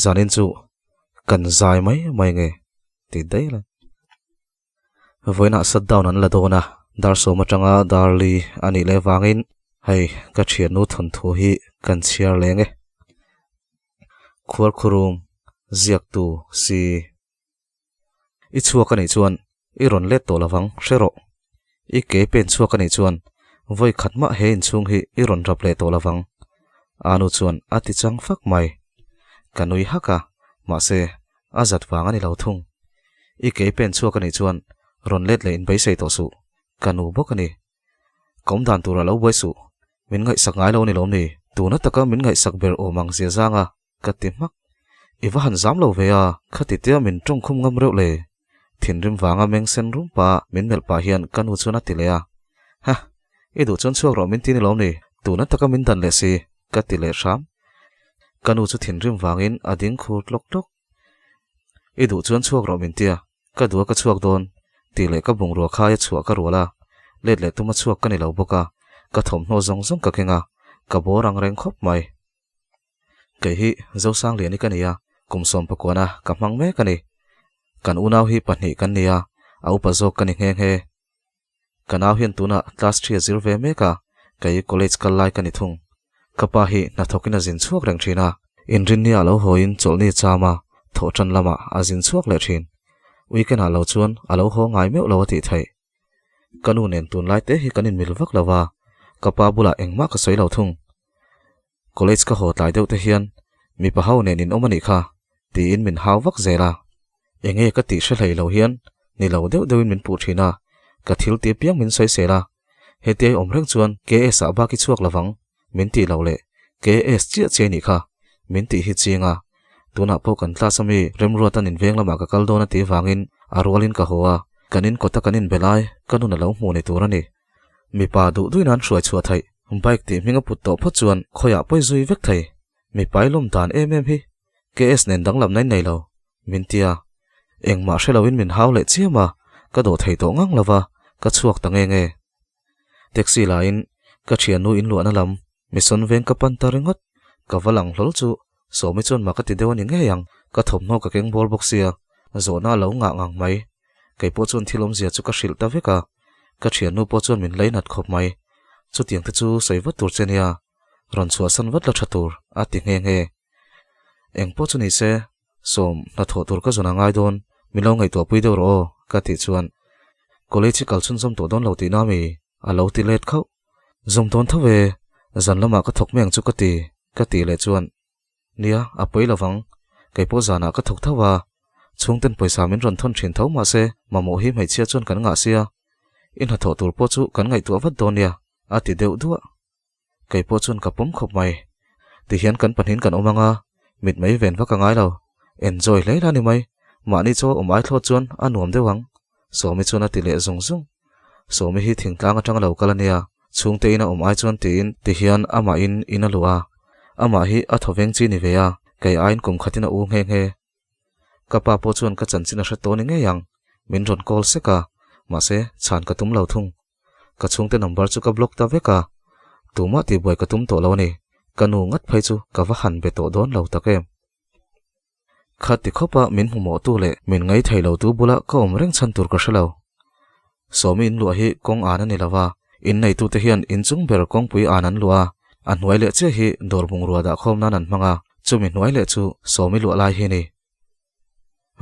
Zanin chu kan zai mai mai nge ti daih la. Vawiinah shutdown an la dawn a, dar sawm atanga dar li a nih leh vangin hei ka thiannu thawnthu hi kan chhiar leng e. Khuarkhurum ziaktu si. I chhuak a nih chuan i rawn let tawh lovang, hre rawh. I ke pen chhuak a nih chuan vawi khat mah he inchhung hi i rawn rap leh tawh lovang. Anu chuan a ti chang fak mai. Ka nui hak a, mahse a zat vang a ni lo thung. I ke pen chhuak a nih chuan rawn let leh inbeisei tawh suh, ka nu bawk a ni. Ka awm dan tur a lo buai suh, min ngaihsak ngai lo a ni lawm ni? Tuna taka min ngaihsak ber awm ang zia zanga ka ti hmak. I va han zam lo ve a, khati tia min tawngkhum ngam reuh le. Thinrim vanga meng sen rum pa min melh pah hian ka nu chuan a ti leh a. Ha, i duh chuan chhuak rawh min ti ni lawm ni? Tuna taka min dan leh si, ka ti leh hram. Ka nu chu thinrim vangin a ding khur tlawk tlawk. I duh chuan chhuak rawh min tia, ka duh a ka chhuak dawn, tih leh ka bungrua khaia chhuah ka rual a, let leh tuma chhuak ka ni lo bawk a, ka thawmhnaw zawng zawng ka keng a, ka bawr ang reng khawp mai. Kei hi Zosangliani ka ni a, kum sawmpakuana ka hmang mek a ni. Kan unau hi pahnih kan ni a, a upa zawk ka ni nghe nghe. Ka nau hian tunah class three a zir ve mek a, kei college kal lai ka ni thung. Ka pa hi hnathawkin a zin chhuak reng thin a, inrinni ah lo hawiin chawlhni cham a, thawhtan lamah a zin chhuak leh thin. Weekend ah lo chuan a lo haw ngai meuh lo a tih theih. Ka nu nen tunlai te hi kan inmil vak lo a, ka pa bulah engmah ka sawi lo thung. College ka haw tlai deuh te hian mipa ho nen in awm a nih kha tiin min hau vak zel a. Enge ka tih hre hlei lo hian ni lo deuh deuhin min puh thin a, ka thil ti apiang min sawi sel a. Hetiai awm reng chuan KS ah bak i chhuak lovang min tih loh leh KS chiah chiah i nih kha min tih hi ching a. Tunah pawh kan class ami Remruatan inveng lamah ka kal dawn a tih vangin a rualin ka haw a, kan in kawta kan inbe lai ka nun a lo hmuh ni tur a ni. Mipa duh duhin an hruai chhuah theih. Bike tih hming a put tawh phawt chuan khawiah pawi zui vek thei. Mipa i lawm dan em em hi KS nen danglam na in nei lo, min ti a. Engmah hre loin min hau leh chiam a, ka dawh thei tawh ngang lova, ka chhuak ta nge nge. Taxi lain ka thiannu in luahna lam Mission veng ka pan ta ringawt. Ka va lang hlawl chu Sawmi chuan mah ka ti deuh a ni ngei ang, ka thawmhnaw ka keng bawr bawk sia, zawhna a lo ngah ngang mai. Kei pawh chuan thil awmzia chu ka hrilh ta vek a, ka thiannu pawh chuan min leinat khawp mai. Chutiang te chu sawi vat tur che nia, rawn chhuahsan vat la tha tur, a ti nghe nghe. Eng pawh chu ni se, Sawm, hnathawh tur ka zawn a ngai dawn, min lo ngaihtuahpui deuh rawh aw, ka tih chuan, College hi kal chhunzawm tawh dawn lo tihna mi? A lo ti let khauh. Zawm dawn tho e, zan lamah ka thawk mai ang chu ka ti, ka tih leh chuan, Nia, a pawi lovang, kei pawh zanah ka thawk tho a, chhungten pawisa min rawn thawn thin tho mahse mamawh hi hmeichhia chuan kan ngah sia, i hnathawh tur pawh chu kan ngaihtuah vat dawn nia, a ti deuh duah. Kei pawh chuan ka pawm khawp mai. Tihian kan pahnihin kan awm ang a, mit mai ven vak a ngai lo. Enjoy hle la ni mai. Mahni chaw awm ai thlawt chuan a nuam deuh ang. Sawmi chuan a ti leh zung zung. Sawmi hi thingtlang atanga lo kal a nia, chhungte in a awm ai chuan tiin tihian amah in in a luh a. Amah hi a thawveng chi ni ve a, kei aiin kum khatin a u nghe nghe. Ka pa pawh chuan ka chanchin a hre tawh ni ngei ang. Min rawn call sek a, mahse chhan ka tum lo thung. Ka chhungte number chu ka block ta vek a, tumah tihbuai ka tum tawh lo a ni. Ka nu ngat phei chu ka va han be tawh dawn lo tak em. Kha ti khawpa min hmumawhtu leh min ngaithei lotu bula ka awm reng chhan tur ka hre lo. Sawmi in luah hi kawng an a ni lo va, in neitute hian inchung ber kawngpui an an luah a, a hnuai leh chiah hi dawr bungrua dahkhawm nan an hmang a, chumi hnuai leh chu Sawmi luah lai hi a ni.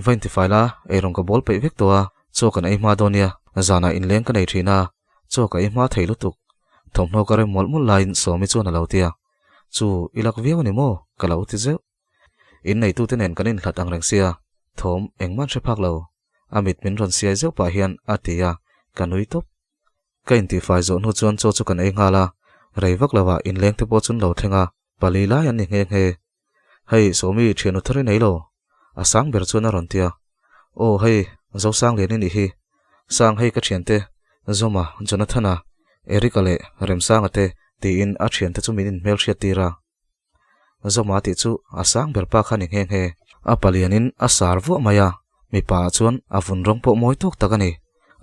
Va intifai la, eirawng ka bawl peih vek tawh a, chaw kan ei hma dawn nia, zanah inleng ka nei thin a, chaw ka ei hma thei lutuk. Thawmhnaw ka rem mawlh mawlh laiin Sawmi chuan a lo ti a, Chu, i lak viau a ni maw? ka lo ti zeuh. Inneitute nen kan inhlat ang reng sia, thawm engmah an hre phak lo. A mit min rawn siai zeuh pah hian a ti a, ka nui tawp. Ka intifai zawh hnu chuan chaw chu kan ei nghal a, rei vak lovah inleng te pawh chu an lo thleng a, pali lai an ni nghe nghe. Hei, Sawmi, thian u thar i nei lo? A sang ber chuan a rawn ti a. Aw, hei, Zosang lian i nih hi. Sang, hei ka thiante, Zawma, Jonathana, Eric-a leh Remsanga te, tiin a thiante chu min inhmelhriat tir a. Zawma tih chu a sang ber pa kha ni nghe nghe. A palianin a sar vuah mai a, mipa ah chuan a vun rawng pawh mawi tawk tak a ni.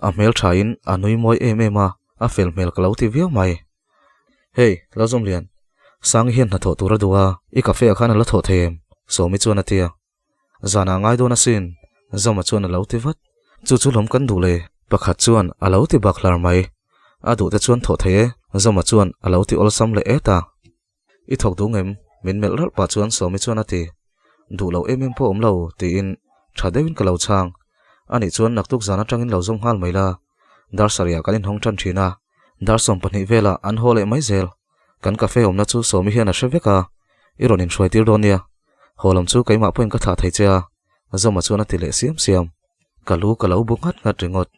A hmelthain a nui mawi em em a, a fel hmel ka lo ti viau mai. Hei, Lalzawmlian, Sangi hian hnathawh tur a duh a, i cafe ah khan a la thawh thei em? Sawmi chuan a ti a. Zanah ngai dawn asin, Zama chuan a lo ti vat. Chu chu lawm kan duh le, pakhat chuan a lo ti bak hlar mai. A duh te chuan thawh thei e, Zama chuan a lo ti awlsam leh et a. I thawk duh ngem? Min melh ralh pah chuan Sawmi chuan a ti. Duh lo em em pawh awm lo, tiin tha deuhin ka lo chhang. Anih chuan naktuk zan atangin lo zawm nghal mai la. Dar sarihah kan inhawng tan thin a, dar 12 velah an haw leh mai zel. Kan cafe awmna chu Sawmi hian a hre vek a, i rawn inhruai tir dawn nia. Haw lam chu keimah pawhin ka thlah thei che a, Zawma chuan a ti leh siam siam. Ka lu ka lo bu nghat nghat ringawt.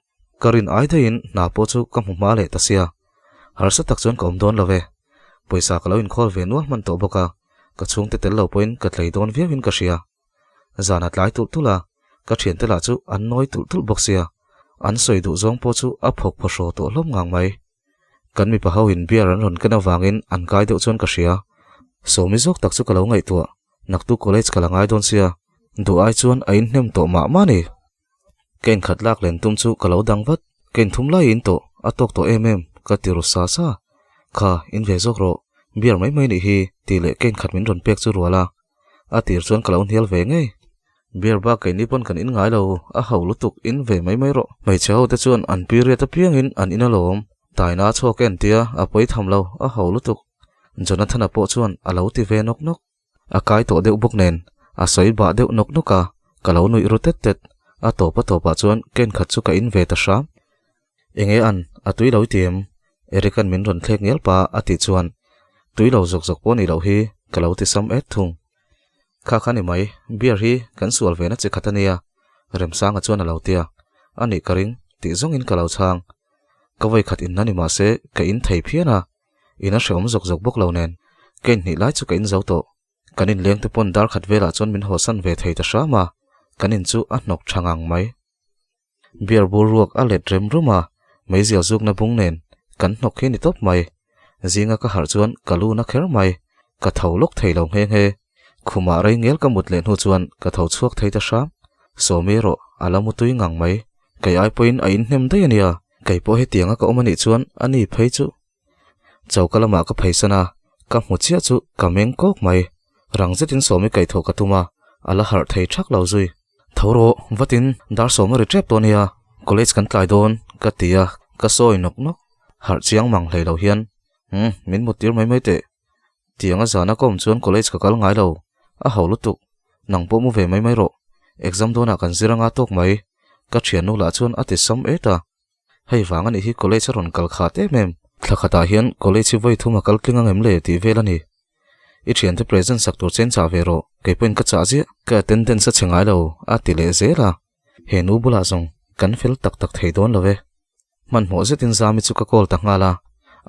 Ka rin ai daihin hna pawh chu ka hmu hma leh ta sia. Harsa tak chuan ka awm dawn lo ve. Pawisa ka lo inkhawl ve nual hman tawh bawk a, ka chhungte tel lo pawhin ka tlei dawn viauin ka hria. Zan a tlai tulh tulh a, ka thiante lah chu an nawi tulh tulh bawk sia, an sawi duh zawng pawh chu a phawk phaw hraw tawh hlawm ngang mai. Kan mipa ho in beer an rawn ken avangin an kai deuh chuan ka hria. Sawmi zawk tak chu ka lo ngaihtuah, naktu college ka la ngai dawn sia, duh ai chuan a inhnem tawh mah mah ni. Ka inkhat lak len tum chu ka lo dang vat, ka inthum lai in tawh, a tawk tawh em em, ka ti ru sa sa. Kha, in ve zawk rawh, beer mai mai nih hi, tih leh ka inkhat min rawn pek chu rual a. A tir chuan ka lo hnial ve ngei. Beer bak keini pawn kan in ngai lo, a ho lutuk, in ve mai mai rawh. Hmeichhe ho te chuan an period apiangin an in alawm, taina chhuak en tia a pawi tham lo, a ho lutuk. Jonathan-a pawh chuan a lo ti ve nawk nawk. A kai tawh deuh bawk nen, a sawi bah deuh nawk nawk a, ka lo nuih ru tet tet. A tawp a tawpah chuan ken khat chu ka in ve ta hram. Enge an, a tui lo i ti em? Eric-a'n min rawn thlek ngial pa a tih chuan tui lo zawk zawk pawh ni loh hi ka lo ti sam et thung. Kha kha ni mai, beer hi kan sual ve na chi khat a nia, Remsanga chuan a lo ti a, a nih ka ring tih zawngin ka lo chhang. Ka vawi khat inna ni mah se ka in thei phian a, in a hrehawm zawk zawk bawk lo nen ka inhnih lai chu ka in zo tawh. Kan inleng te pawn dar khat velah chuan min hawsan ve thei ta hram a, kan in chu a hnawk tha ngang mai. Beer bur ruak a let rem rum a, meizial zukna bung nen kan hnawk hi ni tawp mai. Zinga ka harh chuan ka lu na kher mai, ka tho lawk thei lo nghe nghe. Khumah rei ngel ka mut leh hnu chuan ka tho chhuak thei ta hram. Sawmi erawh a la mu tui ngang mai. Kei ai pawhin a inhnem daih a nia, kei pawh hetianga ka awm a nih chuan a ni phei chu. Choka lamah ka pheisan a, ka hmu chiah chu ka meng kawk mai. Rang zetin Sawmi kaihthawh ka tum a, a la harh thei thak lo zui. Tho rawh, vatin dar sawm a ri tep tawh nia, college kan tlai dawn ka ti a, ka sawi nawk nawk. Harh chiang mang hlei lo hian, Umm, min mut tir mai mai teh. Tianga zana ka awm chuan college ka kal ngai lo, a ho lutuk. Nang pawh mu ve mai mai rawh, exam dawnah kan zir anga tawk mai, ka thiannu lah chuan a ti sam et a. Hei vang anih hi college a rawn kal khat em em. Thla khatah hian college hi vawi thum a kal tling ang em le tih vel a ni. I thiante present sak tur chen chah ve rawh, kei pawhin ka chah ziah, ka attendance a chhe ngai lo a ti leh zel a. He nu bulah zawng kan fel tak tak thei dawn lo e. Hmanhmawh zetin Zami chu ka call ta nghal a,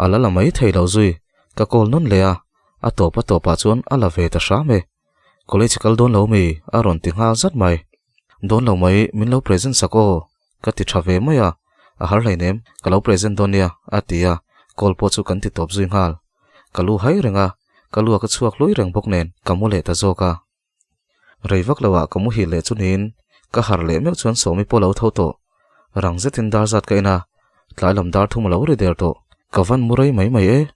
a la la mai thei lo zui, ka call nawn leh a, a tawp a tawpah chuan a la ve ta hram e. College kal dawn lo mi? a rawn ti nghal zat mai. Dawn lo mai, min lo present sak aw, ka ti tha ve mai a, a har hleinem, ka lo present dawn nia, a ti a, call pawh chu kan ti tawp zui nghal. Ka lu hai reng a, ka lu a ka chhuak hlui reng bawk nen ka mu leh ta zawk a. Rei vak lo ah ka muhil leh chu niin ka har leh meuh chuan Sawmi pawh lo tho tawh. Rang zetin dar zat ka en a, tlai lam dar thum a lo ri der tawh, ka van mu rei mai mai e.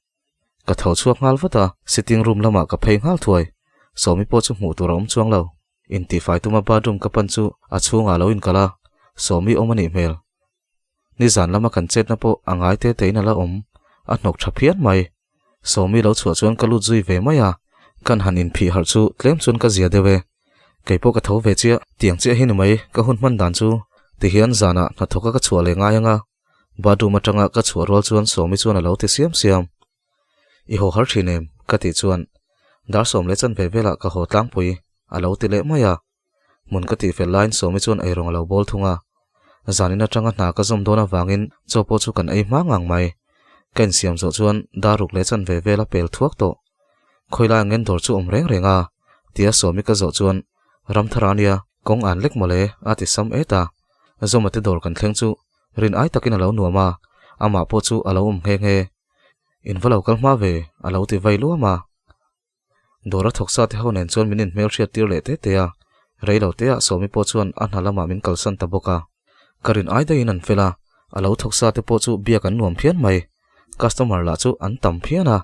Ka tho chhuak nghal vat a, sitting room lamah ka phei nghal thuai. Sawmi pawh chu hmuh tur a awm chuang lo. Intihfai tuma bathroom ka pan chu a chhungah lo inkalh a, Sawmi awm a nih hmel. Nizan lama kan chetna pawh a ngai te tein a la awm, a hnawk tha phian mai. Sawmi lo chhuah chuan ka lut zui ve mai a, kan han inphih harh chu tlem chuan ka zia deuh e. Kei pawh ka tho ve chiah, tiang chiah hi ni mai ka hun hman dan chu, tihian zanah hnathawka ka chhuah leh ngai ang a. Bathroom atanga ka chhuah rual chuan Sawmi chuan a lo ti siam siam. I haw har thin em? ka tih chuan dar 10 chanve velah ka haw tlangpui a lo ti leh mai a. Hmun ka tih fel laiin Sawmi chuan eirawng a lo bawl thung a. Zanin atanga hna ka zawm dawn avangin chaw pawh chu kan ei hma ngang mai. Ka insiam zawh chuan dar 6 chanve vel a pel thuak tawh. Khawilai ang en dawr chu awm reng reng a? tia Sawmi ka zawh chuan Ramthara nia, kawng an lek mawle a ti sam et a. Zawma te dawr kan thleng chu rin ai takin a lo nuam a, amah pawh chu a lo awm nghe nghe. In va lo kal hma ve, a lo ti vai luam a. Dawr a thawk sa te ho nen chuan min inhmelhriat tir leh te te a, rei lo te ah Sawmi pawh chuan a hna lamah min kalsan ta bawk a. Ka rin ai daihin an fel a, a lo thawk sa te pawh chu biak an nuam phian mai. Customer lah chu an tam phian a,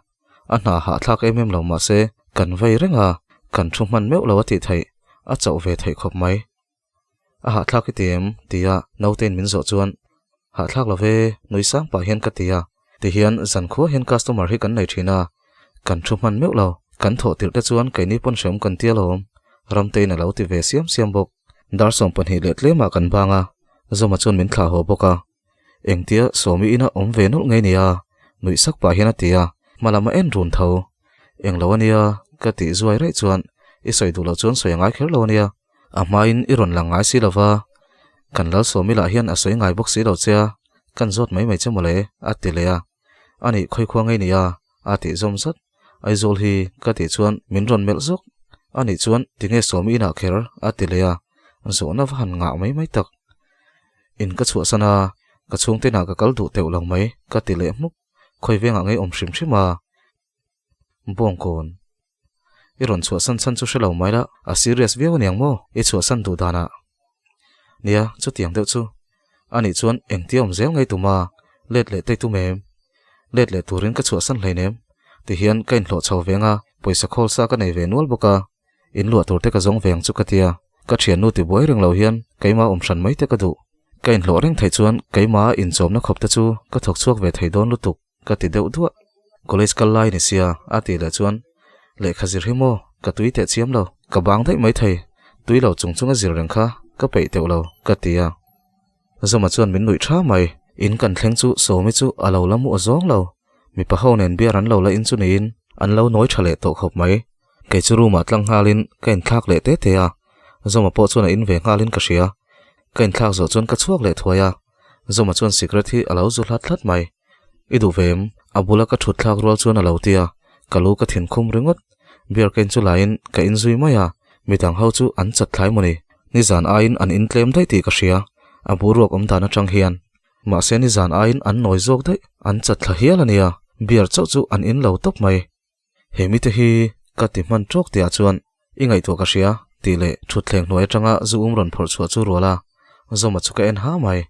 a hna hahthlak em em lo mahse kan vei reng a, Kan thu hman meuh lo a tih theih, a chauh ve theih khawp mai. A hahthlak i ti em? tia nautein min zawh chuan, Hahthlak lo ve, nui sang pah hian ka ti a. Tihian zankhua hian customer hi kan nei thin a, kan thu hman meuh lo. Kan thawh tirh te chuan keini pawn hreawm kan tia lawm, Ramtein a lo ti ve siam siam bawk. Dar 12 leh tlemah kan bang a, Zawma chuan min thlah haw bawk a. Engtia Sawmi ina awm ve nawlh ngei nia? Nuih sak pah hian a ti a, hma lam a en run tho. Englo a nia, ka tih zuai raih chuan i sawi duh loh chuan sawi a ngai kher lo a nia. A hmain i rawn lang ngai si lo va, kan lal Sawmi lah hian a sawi ngai bawk si lo che a, kan zawt mai mai che mawle, a ti leh a. A nih khawikhua ngei nia, a tih zawm zat. Aizawl hi ka tih chuan min rawn melh zawk. A nih chuan tinge Sawmi inah kher, a ti leh a, zawhna va han ngah mai mai tak. In ka chhuahsan a, ka chhungte inah ka kal duh teuh lo mai, ka ti leh hmuk. Khawi vengah ngei awm hrim hrim a. Bawngkawn. I rawn chhuahsan chhan chu hre lo mai la, a serious viau aniang maw i chhuahsan duh danah? Nia, chutiang deuh chu. Anih chuan engtia awm zel ngei tum a, let leh tei tum em? Let leh turin ka chhuahsan hleinem. Tihian ka inhlawh chho veng a, pawisa khawl sa ka nei ve nual bawk a, in luah tur te ka zawng veng chu ka tia. Ka thiannu tibuai reng lo hian keimah awm hran mai te ka duh. Ka inhlawh reng theih chuan keimah inchawmna khawp te chu ka thawk chhuak ve thei dawn lutuk. Ka ti deuh duah. College kal lai ni sia, a tih leh chuan, Lehkha zir hi maw, ka tui teh chiam lo, ka bang daih mai thei, tui lo chung chung a zir reng kha ka peih teuh lo, ka ti a. Zawma chuan min nuih tha mai, in kan thleng chu Sawmi chu a lo la mu a zawng lo, mipa ho nen beer an lo la in chu niin an lo nawi tha leh tawh khawp mai. Kei chu room ah tlang nghalin ka inthlak leh te te a, Zawma pawh chuan a in ve nghalin ka hria. Ka inthlak zawh chuan ka chhuak leh thuai a, Zawma chuan cigarette hi a lo zu hlat hlat mai. I duh ve em? A bula ka thut thlak rual chuan a lo ti a, ka lu ka thin khum ringawt. Beer ka in chu laiin ka in zui mai a, midang ho chu an chat thlai mawni. Nizan aiin an in tlem daih tih ka hria, a boruak awm dan atang hian. Mahse nizan aiin an nawi zawk daih, an chat thla hial a nia, beer chauh chu an in lo tawp mai. He mite hi ka ti hman tawk tihah chuan i ngaihtuah ka hria tih leh thutthleng hnuai atanga zu um rawn phawrh chhuah chu rual a, Zawma chu ka en ha mai.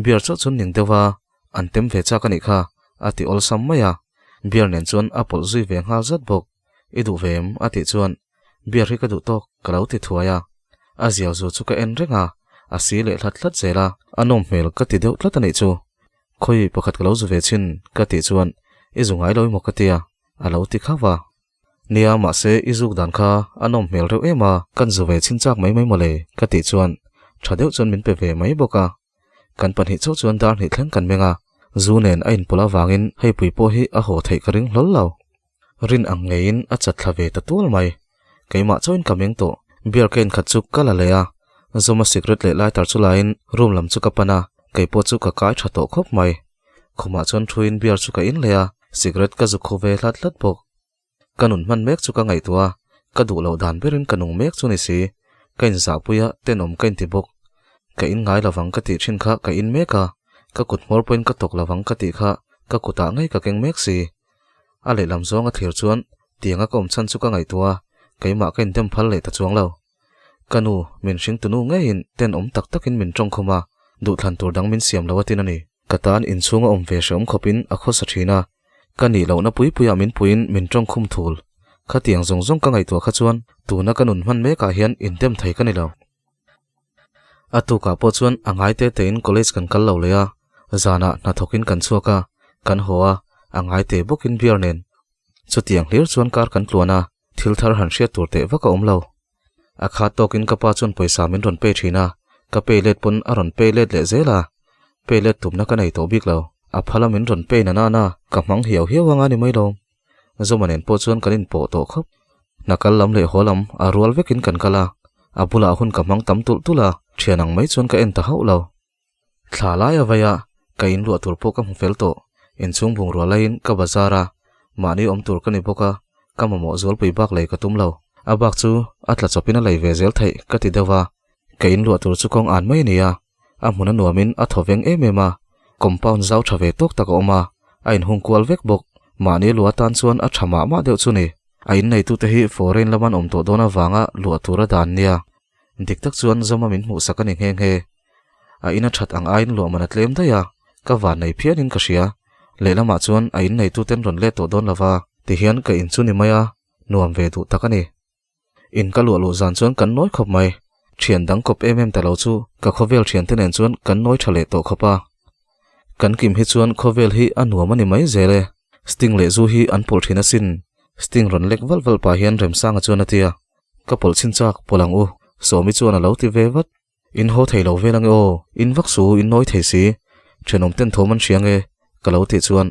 Beer chauh chuan ning deuh a, an tem ve chak a nih kha a ti awlsam mai a, beer nen chuan a pawlh zui ve nghal zat bawk. I duh ve em? a tih chuan beer hi ka duh tawk ka lo ti thuai a, a zial zu chu ka en reng a, a si leh hlat hlat zel a, a nawm hmel ka ti deuh tlat a nih chu. Khawi pakhat ka lo zu ve chin ka tih chuan i zu ngai lo emaw ka tia a lo ti khauh a. Nia mahse i zuk dan kha a nawm hmel reuh em a, kan zu ve chin chak mai mai mawle ka tih chuan tha deuh chuan min pe ve mai bawk a. Kan pahnih chauh chuan dar hnih thleng kan meng a, zu nen a inpawlh avangin hei pui pawh hi a haw theih ka ring hlawl lo. Rin ang ngeiin a chat thla ve ta tual mai. Keimah chauhin ka meng tawh. Beer ka inkhat chu ka la leh a, Zawma cigarette leh lighter chu laiin room lam chu ka pan a, kei pawh chu ka kai tha tawh khawp mai. Khumah chuan thuin beer chu ka in leh a, cigarette ka zuk khaw ve hlat hlat bawk. Ka nun hman mek chu ka ngaihtuah a, ka duh loh dan berin ka nung mek chu ni si. Ka inzahpui a, tenawm ka inti bawk. Ka in ngai lovang ka tih thin kha ka in mek a, ka kut hmawr pawhin ka tawk lovang ka tih kha ka kutah ngei ka keng mek si. A lehlam zawng a thlir chuan tianga ka awm chhan chu ka ngaihtuah a, keimah ka indem phal leh ta chuang lo. Ka nu, min hring tunu ngeiin tenawm tak takin min tawng khum a, duhthlan tur dang min siam lo atin a ni. Ka tan inchhung a awm ve hreawm khawpin a khawsa thin a, ka nih lohna pui puiah min puiin min tawng khum thul. Khatiang zawng zawng ka ngaihtuah kha chuan tuna ka nun hman mekah hian indem thei ka ni lo. A tukah pawh chuan a ngai te tein college kan kal lo leh a, zanah hnathawkin kan chhuak a, kan haw a, a ngai te bawkin beer nen. Chutiang hlir chuan kar kan tluan a, thil thar han hriat tur teh vak a awm lo. A khat tawkin ka pa chuan pawisa min rawn pay thin a, ka pay let pawn a rawn pay let leh zel a, pay let tumna ka nei tawh bik lo. A phal a min rawn pay na nana, ka hmang hiau hiau anga ni mai lo. Zawma nen pawh chuan kan inpawh tawh khawp. Hna kal lam leh haw lam a rual vekin kan kal a, a bulah hun ka hmang tam tulh tulh a, thian ang mai chuan ka en ta hauh lo. Thla lai a vai a, ka inluah tur pawh ka hmu fel tawh. Inchhung bungrua laiin ka bazar a, mahni awm tur ka ni bawk a, ka mamawh zualpui bak lei ka tum lo. A bak chu a tla chawpin a lei ve zel theih ka ti deuh a, ka inluah tur chu kawng an mai a ni a, A hmun a nuamin a thaw veng em em a, compound zau tha ve tawk tak a awm a, a inhung kual vek bawk. Mahni luah atan chuan a tha mah mah deuh chu ni. A inneitute hi foreign lama an awm tawh dawn avanga luah tur a dan nia. Dik tak chuan Zawma min hmuhsak a ni nghe nghe. A in a that ang aiin luah man a tlem daih a, ka van nei phianin ka hria. Lehlamah chuan a inneituten rawn let tawh dawn lova, tihian ka in chu ni mai a, nuam ve duh tak a ni. In ka luah luh zan chuan kan nawi khawp mai. Thian dang kawp em em ta lo chu ka khawvel thiante nen chuan kan nawi tha leh tawh khawp a. Kan kim hi chuan khawvel hi a nuam a ni mai zel e. Sting leh zu hi an pawlh thin asin. Sting rawn lek valh valh pah hian Remsanga chuan a ti a. Ka pawlh chhin chak pawlh ang u, Sawmi chuan a lo ti ve vat. In haw thei lo vel ange aw, in vak su, in nawi thei si. Thenawm ten thawm an hria ange, ka lo tih chuan,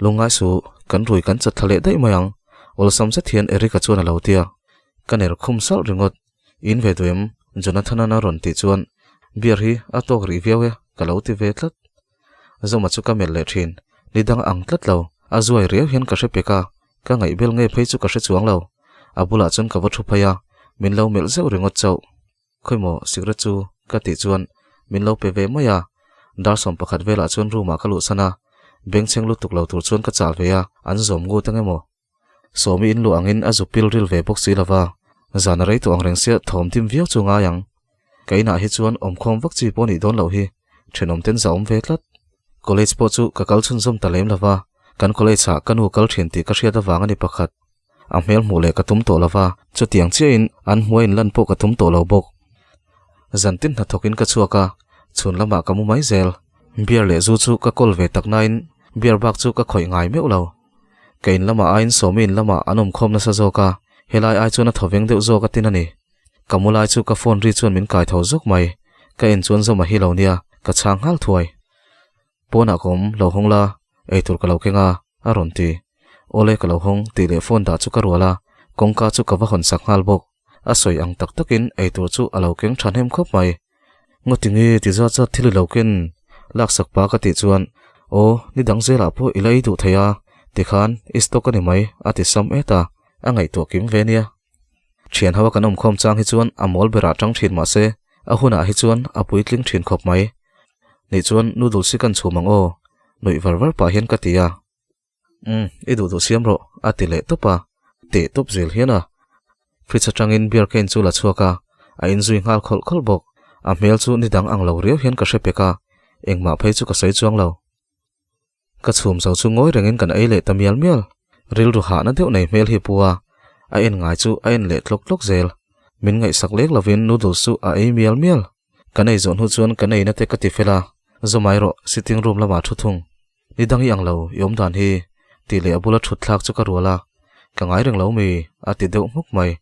Lungngai suh, kan rui kan chat thla leh daih mai ang, awlsam zet hian Eric-a chuan a lo ti a. Ka ner khum salh ringawt, In ve duh em? Jonathan-a'n a rawn tih chuan, Beer hi a tawk rih viau e, ka lo ti ve tlat. Zoma chu ka melh leh thin, ni dang ang tlat lo, a zuai riau hian ka hre pek a, ka ngaihbel nge phei chu ka hre chuang lo. A bulah chuan ka va thu phei a, min lo melh zeuh ringawt chauh. Khawimaw cigarette chu ka tih chuan min lo pe ve mai a, dar 11 velah chuan room ah ka luhsan a, bengchheng lutuk lo tur chuan ka chah ve a, an zawm ngut ang emaw? Sawmi in luh angin a zu pil ril ve bawk si lova, zan a rei tawh ang reng sia thawm dim viau chu ngai ang. Ka inah hi chuan awmkhawm vak chi pawh nih dawn loh hi, thenawm ten za awm ve tlat. College pawh chu ka kal chhunzawm ta lem lova, kan college ah ka nu kal thin tih ka hriat avang a ni pakhat. A hmel hmuh leh ka tum tawh lova, chutiang chiahin an hmuai in lan pawh ka tum tawh lo bawk. Zantin hnathawkin ka chhuak a, chhun lamah ka mu mai zel. Beer leh zu chu ka kawl ve tak nain beer bak chu ka khawih ngai meuh lo. Ka in lamah aiin Sawmi in lamah an awmkhawm nasa zawk a, helai ai chuan a thawveng deuh zawk a tin a ni. Ka mu lai chu ka phone ri chuan min kai tho zawk mai, ka en chuan Zawma hi lo nia, ka chhang nghal thuai. Pawnah ka awm, lo hawng la, eitur ka lo keng a, a rawn ti. Awle ka lo hawng tih leh phone dah chu ka rual a, kawngka chu ka va hawn sak nghal bawk. A sawi ang tak takin eitur chu a lo keng thahnem khawp mai. Ngawti nge ti zat zat thil i lo ken? Laksak pa ka tih chuan, Aw, ni dang zelah pawh i la ei duh thei a, tikhan i stock a ni mai, a ti sam et a, a ngaihtuah kim ve nia. Thian ho a kan awmkhawm chang hi chuan a mawl berah tang thin mah se, a hunah hi chuan a puitling thin khawp mai. Nih chuan noodles hi kan chhum ang aw, nuih var var pah hian ka ti a. Umm, i duh duh siam rawh, a ti leh tawp a, teh tawp zel hian a. Fridge atangin beer can chu la chhuak a, a inzui nghal khawlh khawlh bawk. A hmel chu ni dang ang lo riau hian ka hre pek a, engmah phei chu ka sawi chuang lo. Ka chhum zo chu ngawi rengin kan ei leh ta mial mial. Rilru hahna deuh nei hmel hi pu a, a en ngai chu a en leh tlawk tlawk zel. Min ngaihsak lek lovin noodles chu a ei mial mial. Kan ei zawh hnu chuan kan eina te ka ti fel a, Zawmai rawh, sitting room lamah thu thung. Ni dang i ang lo, i awm dan hi, tih leh a bula thut thlak chu ka rual a, Ka ngai reng lo mi, a ti deuh hmuk mai.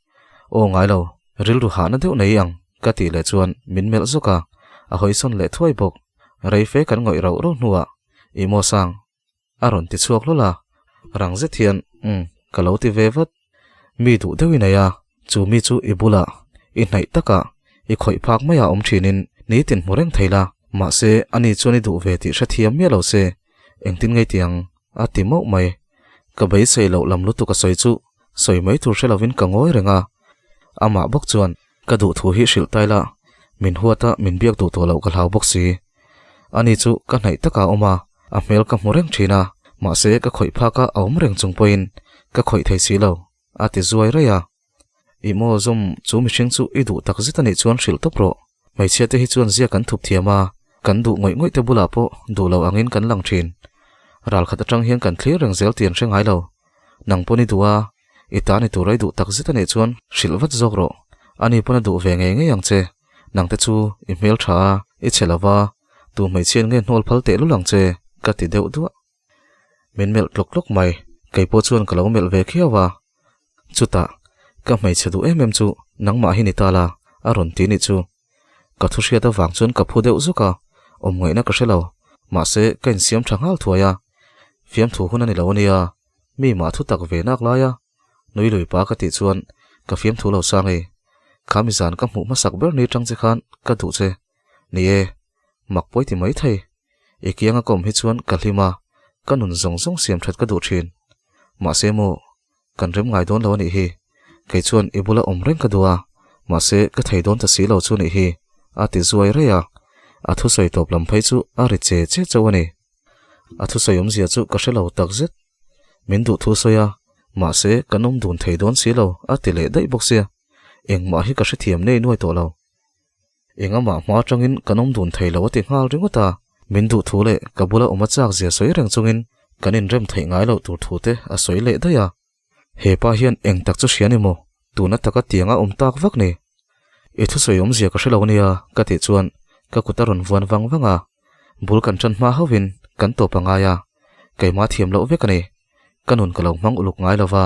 Aw ngai lo, rilru hahna deuh nei ang, ka tih leh chuan min melh zawk a, a hawisawn leh thuai bawk. Rei fe kan ngawih rauh rauh hnuah, I maw sang? A rawn ti chhuak hlawl a, rang zet hian, Umm, ka lo ti ve vat. Mi duh deuh i nei a, chu mi chu i bulah, i hnaih takah, i khawih phak maiah awm thinin nitin hmu reng thei la, mahse ani chuan i duh ve tih hrethiam miah lo se, engtin ngei ti ang? a ti mauh mai. Ka beisei loh lam lutuk a sawi chu sawi mai tur hre lovin ka ngawi reng a, amah bawk chuan ka duh thu hi hrilh tai la, min huat a min biak duh tawh loh ka hlau bawk si. Ani chu ka hnaih takah a awm a, a hmel ka hmu reng thin a, mahse ka khawih phak a a awm reng chung pawhin ka khawih thei si lo, a ti zuai raih a. Ih maw zawm, chu mihring chu i duh tak zet anih chuan hrilh tawp rawh. Hmeichhia te hi chuan zia kan thup thiam a, kan duh ngawih ngawih te bulah pawh duh lo angin kan lang thin. Ral khat atang hian kan thlir reng zel tih an hre ngai lo. Nang pawn i duh a, i ta ni tur a i duh tak zet anih chuan hrilh vat zawk rawh. Ani pawn a duh ve ngei ngei ang che. Nang te chu i hmel tha a, i chhe lo va, tu hmeichhian nge hnawl phal teh lul ang che, ka ti deuh duah. Min melh tlawk tlawk mai, kei pawh chuan ka lo melh ve khiau a. Chutah, ka hmeichhe duh em em chu nangmah hi ni ta la, a rawn ti nih chu. Ka thu hriat avang chuan ka phu deuh zuk a, awm ngaihna ka hre lo, mahse ka insiam tha nghal thuai a. Fiamthu hun a ni lo ania, mi mah thu tak ve nak lai a. Nui lui pa ka tih chuan ka fiamthu lo sang e. Kha mizan ka hmuh hmasak ber ni tang che khan ka duh che. Ni e, mak pawi ti mai thei. I kianga ka awm hi chuan ka hlim a, ka nun zawng zawng siam that ka duh thin. Mahse maw, kan rem ngai dawn lo a nih hi. Kei chuan i bula awm reng ka duh a, mahse ka thei dawn ta si lo chu nih hi, a ti zuai rei a. A thusawi tawp lam phei chu a ri che che chauh a ni. A thusawi awmzia chu ka hre lo tak zet. Min duh thu sawi a, mahse kan awm dun thei dawn si lo, a ti leh daih bawk sia. Engmah hi ka hrethiam nei nuai tawh lo. Engamah hma atangin kan awm dun thei lo a ti nghal ringawt a, min duh thu leh ka bula awm a chak zia sawi reng chungin kan inrem theih ngai loh tur thu te a sawi leh daih a. He pa hian eng tak chu hria ni maw? Tuna taka tiang a awm tak vak ni. I thusawi awmzia ka hre lo ania ka tih chuan ka kut a rawn vuan vang vang a. Bul kan tan hma hauhin kan tawp a ngai a, keimah thiam loh vek a ni. Ka nun ka lo hmang uluk ngai lo va,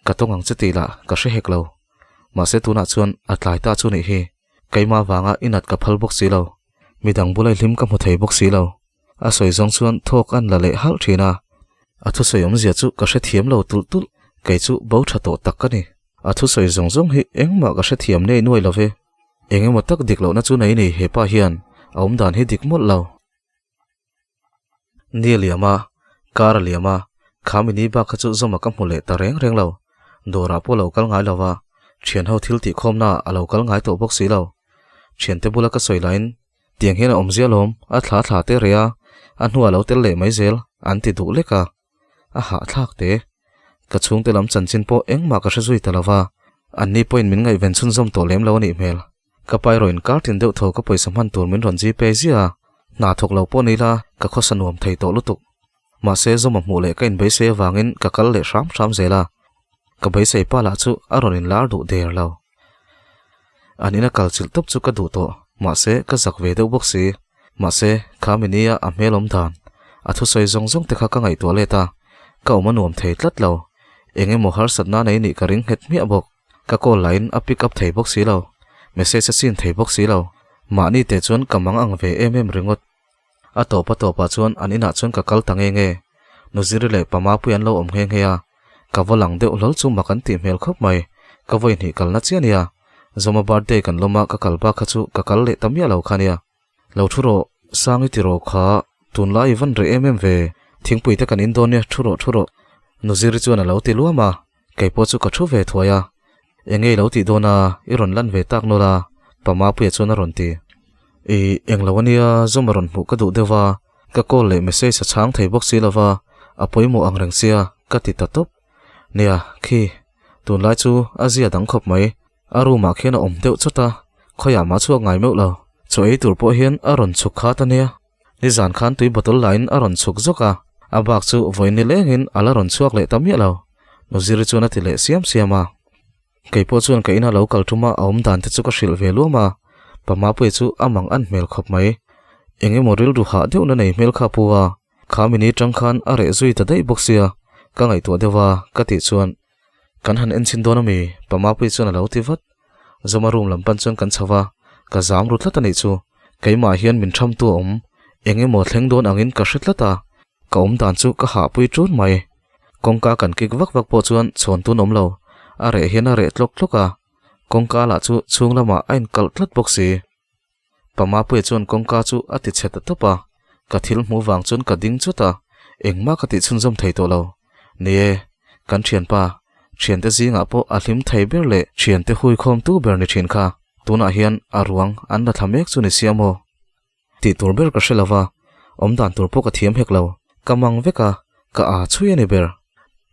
ka tawng ang che tih lah ka hre hek lo. Mahse tunah chuan a tlai ta chu nih hi. Keimah vanga i nat ka phal bawk si lo. Midang bula i hlim ka hmu thei bawk si lo. A sawi zawng chuan thawk an la leh halh thin a. A thusawi awmzia chu ka hrethiam lo tulh tulh, kei chu bo tha tawh tak ka ni. A thusawi zawng zawng hi engmah ka hrethiam nei nuai lo ve. Eng emaw tak dik lohna chu nei ni he pa hian a awm dan hi dik mawlh lo. Ni a liam a, kar a liam a, kha mini bak kha chu zawma ka hmu leh ta reng reng lo. Dawrah pawh lo kal ngai lo va, thianho thil tihkhawmna ah a lo kal ngai tawh bawk si lo. Thiante bula ka sawi laiin Tiang hian a awm zia lawm, a thla thla te reh a, a hnuah lo tel leh mai zel, an ti duh lek a. A hahthlak te. Ka chhungte lam chanchin pawh engmah ka hre zui ta lo va, anni pawhin min ngaihven chhunzawm tawh lem lo a nih hmel. Ka pai rawh inkar tin deuh tho ka pawisa hman tur min rawn gpay ziah a, hna thawk lo pawh ni ila ka khawsa nuam thei tawh lutuk. Mahse zawma hmuh leh ka inbeisei avangin ka kal leh hram hram zel a, ka beisei pa lah chu a rawn inlar duh der lo. An ina kal chilh tawp chu ka duh tawh, mahse ka zak ve deuh bawk si. Mahse, kha minia a hmel awm dan, a thusawi zawng zawng te kha ka ngaihtuah let a, ka awm a nuam thei tlat lo. Eng emaw harsatna nei nih ka ring nghet hmiah bawk. Ka call lahin a pick up thei bawk si lo, message a seen thei bawk si lo. Mahni teh chuan ka mang ang ve em em ringawt. A tawp a tawpah chuan an inah chuan ka kal ta nge nge. Nuziri leh Pamapui an lo awm nghe nghe a, ka va lang deuh hlawl chu mak an tih hmel khawp mai. Ka vawi hnih kalna chiah ania. Zawma birthday kan lawm a ka kal bak kha chu ka kal leh ta miah lo kha ania. Lo thu rawh, Sangi ti rawh kha, tunlai i van reh em em ve, thingpui te kan in dawn nia, thu rawh thu rawh. Nuziri chuan a lo ti luam a, kei pawh chu ka thu ve thuai a. Eng nge i lo tih dawn a, i rawn lan ve tak nawlh a, Pamapuia chuan a rawn ti. I eng lo ania, Zawma rawn hmuh ka duh deuh va, ka call leh message a chhang thei bawk si lo va, a pawimawh ang reng sia, ka ti ta tawp. Nia, khi, tunlai chu a zia dang khawp mai, a room ah khian a awm deuh chawt a, khawiah mah chhuak ngai meuh lo, chaw ei tur pawh hian a rawn chhuk khat ania. Nizan khan tui bottle lain a rawn chhuk zawk a, a bak chu vawi ni lengin a la rawn chhuak leh ta miah lo. Nuziri chuan a ti leh siam siam a. Kei pawh chuan ka ina lo kal ṭuma a awm dan te chu ka hrilh ve luam a, Pa Mapuia chu a mang an hmel khawp mai. Eng emaw rilru hah deuhna nei hmel kha a pu a, kha mini ṭang khan a reh zui ta daih bawk sia, ka ngaihtuah deuh a, ka tih chuan Kan han en chhin dawn a mi? Pa Mapuia chuan a lo ti vat. Zawma room lam pan chuan kan chho va, ka zam ru tlat a nih chu. Keimah hian min thamtu a awm, eng emaw thleng dawn angin ka hre tlat a, ka awm dan chu ka hahpui ṭun mai. Kawngka kan kik vak vak pawh chuan chhawn tun awm lo, a reh hian a reh tlawk tlawk a, kawngka lah chu chhung lamah a inkalh tlat bawk si. Pa Mapuia chuan kawngka chu a ti chhe ta tawp a, ka thil hmuh vang chuan ka ding chut a, engmah ka tih chhunzawm thei tawh lo. Ni e, kan thianpa, thiante zingah pawh a hlim thei ber leh thiante huikhawmtu ber ni thin kha, tunah hian a ruang an la thla mek chu ni sia maw? Tih tur ber ka hre lo va, awmdan tur pawh ka thiam hek lo, ka mang vek a, ka aa chhui a ni ber.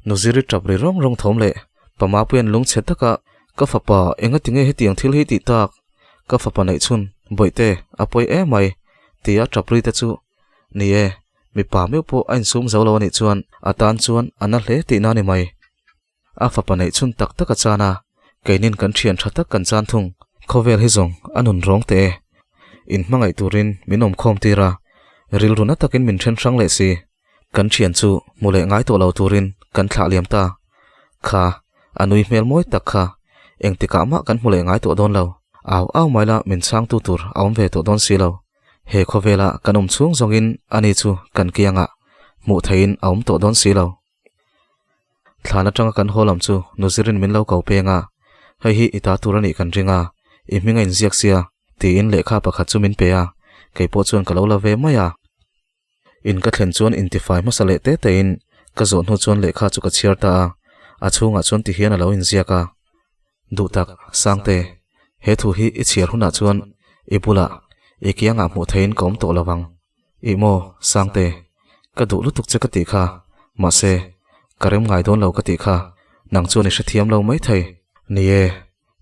Nuziri tap ri rawng rawng thawm leh Pa Mapuia'n lungchhe taka ka fapa engati nge hetiang thil hi tih tak? Ka fapa neih chhun, Bawihte, a pawi em mai, tia tap ri te chu, Ni e, mipa meuh pawh a insum zo lo a nih chuan a tan chuan a na hle tihna a ni mai. A fapa neih chhun tak tak a chan a, keinin kan thian tha tak kan chan thung. Khawvel hi zawng a nun rawng teh e. In hmangaih turin min awm khawm tir a, rilru na takin min then hrang leh si. Kan thian chu hmu leh ngai tawh lo turin kan thlah liam ta. Kha, a nui hmel mawi tak kha, engtikah mah kan hmu leh ngai tawh dawn lo. Au au mai la min chhangtu tur a awm ve tawh dawn si lo. He khawvela kan awm chhung zawngin ani chu kan kiangah hmuh theihin a awm tawh dawn si lo. Thlan atanga kan haw lam chu Nuzirin min lo ko peng a, Hei hi i ta tur a nih kan ring a, i hming a inziak sia, tiin lehkha pakhat chu min pe a, kei pawh chuan ka lo la ve mai a. In ka thlen chuan intifai hmasa leh te tein ka zawh hnu chuan lehkha chu ka chhiar ta a, a chhungah chuan tihian a lo inziak a. Duhtak, Sangte, he thu hi i chhiar hunah chuan i bulah i kiangah hmuh theihin ka awm tawh lo vang. Ih maw, Sangte, ka duh lutuk che ka tih kha, mahse, ka rem ngai dawn lo ka tih kha, nang chuan i hrethiam lo maithei. Ni e,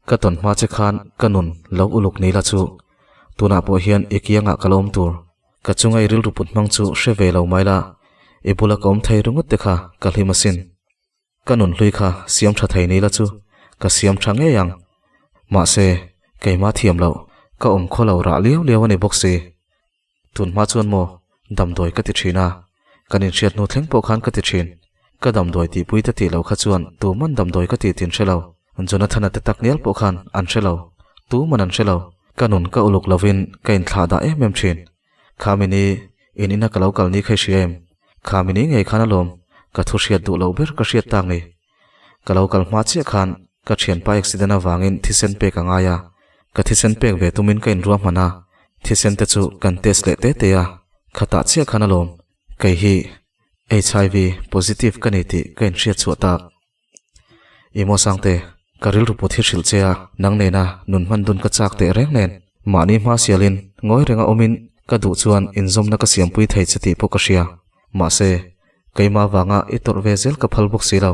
ka tawn hma che khan ka nun lo uluk ni la chu, tunah pawh hian i kiangah ka la awm tur. Ka chunga i rilru put hmang chu hre ve lo mai la, i bula ka awm thei ringawt te kha ka hlim asin. Ka nun hlui kha siam tha thei ni la chu, ka siam tha ngei ang. Mahse, keimah thiam loh, ka awm khaw lo rah liau liau a ni bawk si. Tun hma chuan maw, damdawi ka ti thin a, kan inhriat hnu thleng pawh khan ka ti thin. Ka damdawi tihpui te tih lo kha chuan tuman damdawi ka tih tin hre lo. Jonathana te tak ngial pawh khan an hre lo. Tuman an hre lo. Ka nun ka uluk lovin ka inthlah dah em em thin. Khamini, in ina ka lo kal ni kha i hria em? Khamini ngei khan alawm, ka thu hriat duh loh ber ka hriat tak ni. Ka lo kal hma chiah khan ka thianpa accident avangin thisen pek a ngai a, ka thisen pek ve tumin ka inruah hman a, thisen te chu kan test leh te te a, khatah chiah khan alawm, kei hi HIV positive ka ni tih ka inhriat chhuah tak. I maw Sangte, ka rilru put hi hrilh che a, nang nena nun hman dun ka chak teh reng nen, mahni hma sialin ngawi renga awmin ka duh chuan inzawmna ka siampui thei che tih pawh ka hria. Mahse, keimah vanga i tawrh ve zel ka phal bawk si lo.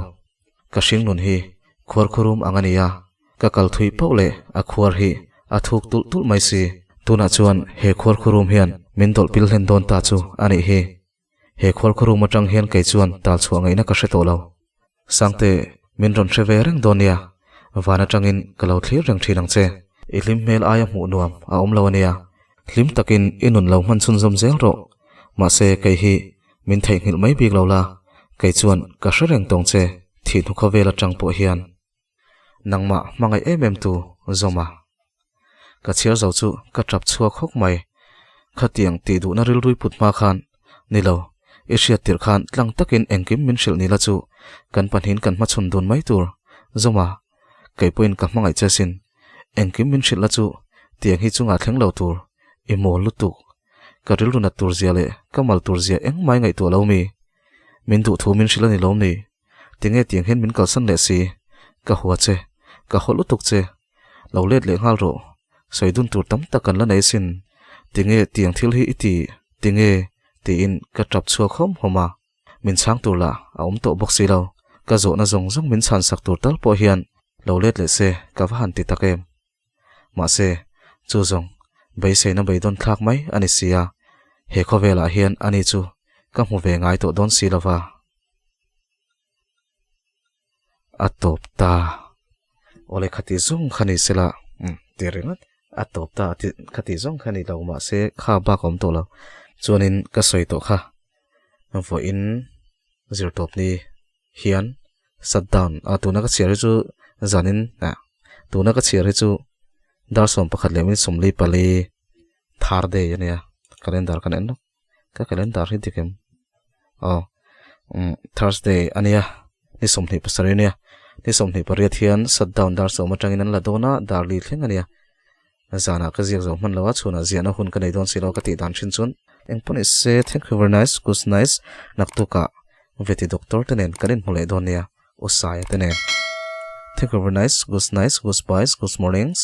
Ka hring nun hi khuar khurum ang a ni a, ka kal thui pauh leh a khuar hi a thuk tulh tulh mai si. Tunah chuan he khuar khurum hian min dawlh pil hlen dawn ta chu a nih hi. He khuar khurum atang hian kei chuan tal chhuah ngaihna ka hre tawh lo. Sangte, min rawn hre ve reng dawn nia, van atangin ka lo thlir reng thin ang che. I hlim hmel aia hmuh nuam a awm lo a nia. Hlim takin i nun lo hman chhunzawm zel rawh. Mahse, kei hi min theihnghilh mai bik lo la, kei chuan ka hre reng tawng che, thih hnu khawvel atang pawh hian. Nangmah hmangaih em em tu Zawma. Ka chhiar zo chu ka tap chhuak hawk mai. Khatiang tih duhna rilrui put hma khan, Ni lo, i hriat tirh khan tlang takin engkim min hrilh ni la chu kan pahnihin kan hmachhawn dun mai tur. Zawma, kei pawhin ka hmangaih che sin. Engkim min hrilh la chu tiang hi chungah thleng lo tur. I mawl lutuk. Ka rilru nat tur zia leh ka mal tur zia engmai ngaihtuah lo mi. Min duh thu min hrilh a ni lawm ni? Tinge tiang hian min kalsan leh si? Ka hua che, ka haw lutuk che. Lo let leh nghal rawh, sawi dun tur tam tak kan la nei sin. Tinge tiang thil hi i ti? Tinge? tiin ka tap chhuak hawm hawm a. Min chhang tur lah a awm tawh bawk si lo. Ka zawhna zawng zawng min chhan sak tur tal pawh hian lo let leh se ka va han ti tak em. Mahse, chu zawng beiseina beidawn thlak mai a ni si a, he khawvelah hian ani chu ka hmu ve ngai tawh dawn si lova. A tawp ta. Awle khati zawng kha ni sela, umm ti ringawt. A tawp ta a ti khati zawng kha ni lo mahse kha bak a awm tawh lo. Chuanin ka sawi tawh kha vawiin zirtawpni hian shut down a tuna ka chhiar hi chu zanin ah tuna ka chhiar hi chu dar 11 leh minute 44 thar day a nia calendar kan en lawk ka calendar hi dik em aw umm thursday a nia ni 27 a nia ni 28 hian shut down dar 10 atangin an la dawn a dar li thleng a nia zanah ka ziak zo hman lo a chhunah ziahna hun ka nei dawn si lo ka tih dan thin chuan engpawh ni se thank you very nice good nice naktukah veti doctor te nen kan inhmu leh dawn nia u Saia te nen thank you very nice good nice good byes good mornings.